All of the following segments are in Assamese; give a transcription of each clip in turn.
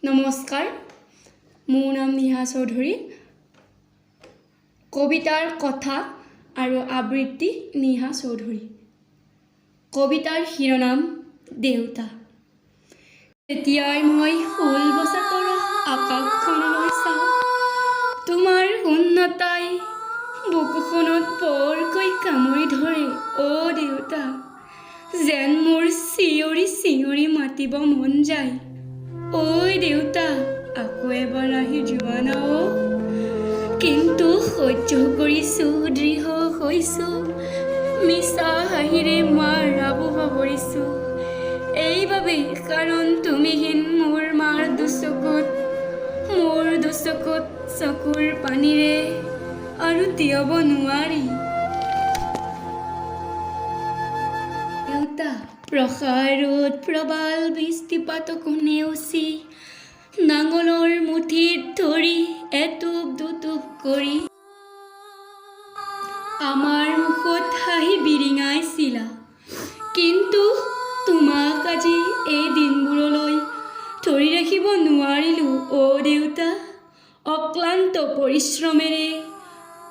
নমস্কাৰ, মোৰ নাম নিহা চৌধুৰী। কবিতাৰ কথা আৰু আবৃত্তি নিহা চৌধুৰী। কবিতাৰ শিৰোনাম দেউতা। যেতিয়াই মই ফুল বচা তৰা আকাশখনলৈ চাওঁ, তোমাৰ শূন্যতাই বুকুখনত বৰকৈ কামুৰি ধৰে অ' দেউতা। যেন মোৰ চিঞৰি চিঞৰি মাতিব মন যায়, ঐ দেউতা, আকৌ এবাৰ আহি যোৱা না অ'। কিন্তু সহ্য কৰিছোঁ, দৃঢ় হৈছোঁ, মিছা হাঁহিৰে মাৰ আবু সাৱৰিছোঁ এইবাবেই, কাৰণ তুমিহীন মোৰ মাৰ দুচকুত, মোৰ দুচকুত চকুৰ পানীৰে আৰু তিয়াব নোৱাৰি। দেউতা, প্ৰসাৰত প্ৰবাল বৃষ্টিপাতকো নেওচি নাঙলৰ মুঠিত ধৰি এটোপ দুটোপ কৰি আমাৰ মুখত হাঁহি বিৰিঙাইছিলা। কিন্তু তোমাক আজি এই দিনবোৰলৈ ধৰি ৰাখিব নোৱাৰিলোঁ অ' দেউতা। অক্লান্ত পৰিশ্ৰমেৰে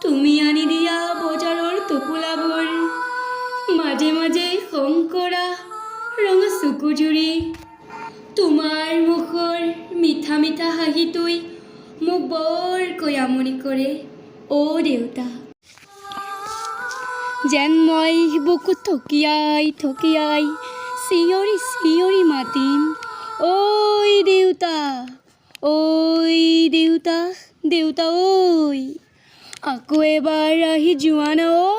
তুমি আনি দিয়া বজাৰৰ টোপোলাবোৰ, মাজে মাজে খং কৰা ৰঙা চকুযুৰি, তোমাৰ মুখৰ মিঠা মিঠা হাঁহিটোই মোক বৰকৈ আমনি কৰে অ' দেউতা। যেন মই বুকুত থকিয়াই থকিয়াই চিঞৰি চিঞৰি মাতিম, ঐ দেউতা, ঐ দেউতা, দেউতা ঐ, আকৌ এবাৰ আহি যোৱা না অ'।